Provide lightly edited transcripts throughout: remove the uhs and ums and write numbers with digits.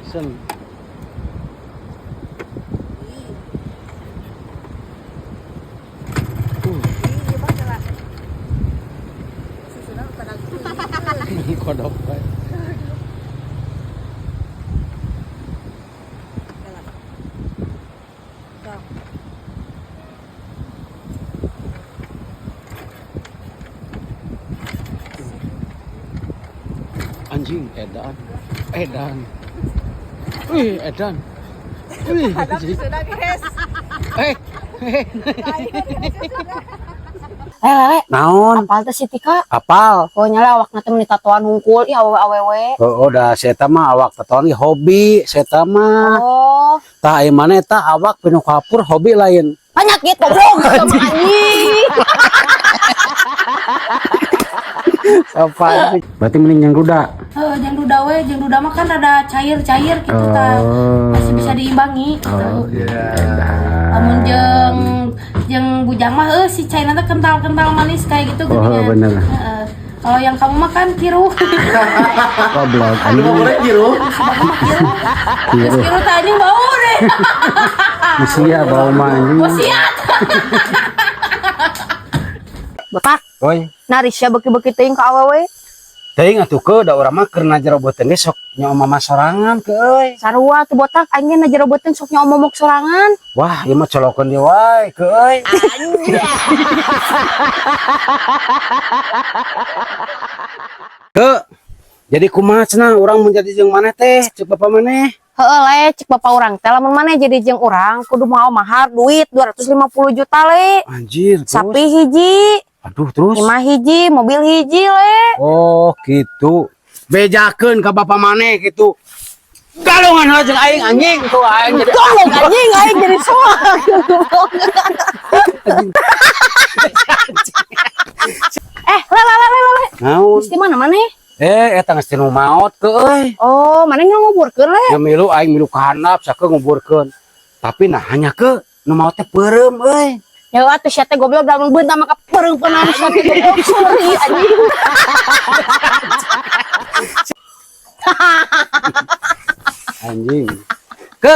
Action. Kodok we. Anjing, edan. Edan. Wih, edan. Wih, anjing. Sudah, guys. Eh, eh. Eh, lele, Naon? Apal teh si Tika? Apal. Oh, nyala awakna teh meuni tatoan hungkul, ih awewe-awewe. Oh, udah saya mah awak tatoan ge hobi, saya mah. Oh, Tah aya mana eta awak penuh kapur hobi lain. Penyakit goblok sama anjing. Apa? Berarti mending yang duda. Heuh, jeung duda we, jeung duda mah kan rada cair-cair gitu tah. Masih bisa diimbangi gitu. Oh, iya. Lamun jeung jeung bujang mah heuh si cairna teh kental-kental manis kayak gitu Oh, geuningan. bener. Heeh. Kalau yang kamu mah kan kiruh. Goblok anjing. Boleh kiru. Geus kiruh teh anjing bau deh. Sia bau mah anjing. Wasiat. Botak, Oi, naris ya beuki-beuki teuing ka awewe. Teuing atuh ke da urang mah keur na jero beuteung ge sok nyawa mama sorangan ke euy. Sarua tuh botak, aing ge na jero beuteung sok nyawa momok sorangan. Wah, ieu mah colokeun dia wae ke euy. Ke jadi kumaha cenah urang mun jadi jeung maneh teh cek bapak maneh? Heeh le, cek bapak urang teh lamun maneh jadi jeung urang kudu mau mahar duit 250 juta le. Anjir, terus. Sapi hiji, Aduh, terus. Imah hiji, mobil hiji le. Oh, gitu. Bejakeun ka bapak maneh gitu. Galungan heula jeung aing anjing tuh aing jadi Goblok anjing aing jadi soak. Eh, le le le le le. Naon? Mesti mana maneh? Eh, eta geus tinu maot ke euy. Oh, maneh nguburkeun le. Ya milu aing milu ka handap sakeun nguburkeun. Tapi nah hanya ke nu maot teh peureum euy. Ya atuh sia teh goblok lamun beunta maka pereung-peunang sia teh goblok sorry anjing. Anjing. Ke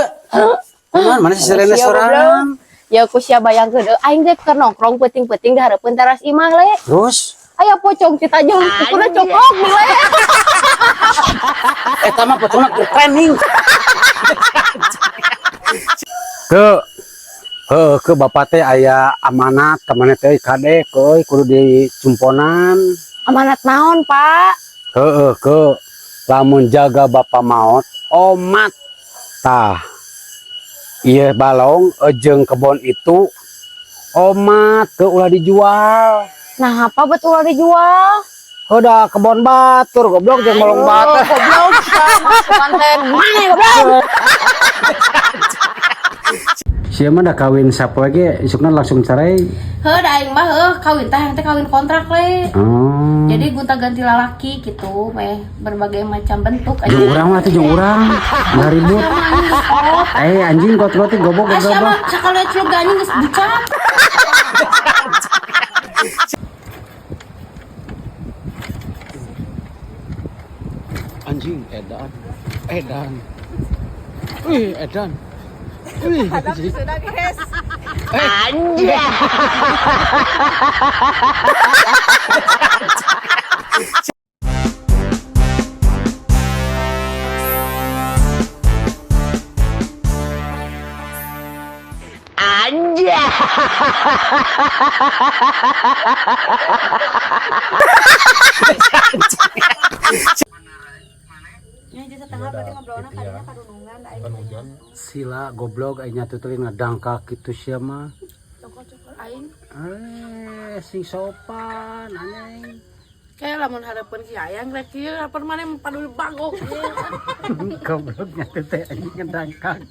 Kumaha mana si Serena Sia, sorangan? goblok. Ya ku sia bayangkeun euy aing teh keur nongkrong peuting-peuting di hareupeun teras imah le. Terus Aya pocong kita jeung kukuna coplok le. Eta mah pocongna keur training. Ke heuh ke bapak teh aya amanat ka maneh teh kade euy kudu dicumponan. Amanat naon, Pak? Heeh ke lamun jaga bapak maot omat tah ieu balong jeung kebon itu omat ke ulah dijual. Nah, apa betul ulah dijual? Udah kebon batur goblok jeung balong batur. Goblok, masukan teh mana goblok? Sia mah dah kawin sapoe ge isukna langsung cerai. Heuh, da aing mah heuh kawin teh teh kawin kontrak le. Oh. Jadi gonta ganti lalaki gitu, meh berbagai macam bentuk aja. Jeung urang mah tuh jeung urang nggak ribut. Sama anjing geus kolot. Eh anjing kot-kot goblok Ah, sia goblok. mah sakali celuk anjing geus bucat. Anjing edan. Edan. Wih, edan. Wih, anjing. Sudah, guys. Eh. Ya, jadi setengah berarti ngobrolna kadinya kadunungan aing. Sila goblok aing nyatu teh ngadangkak kitu sia mah. Cokol-cokol aing. Eh, sing sopan anjing. Kayak lamun hareupeun si ayang rek kieu hareupeun maneh padul bagok. Goblok nyatu teh anjing ngedangkak.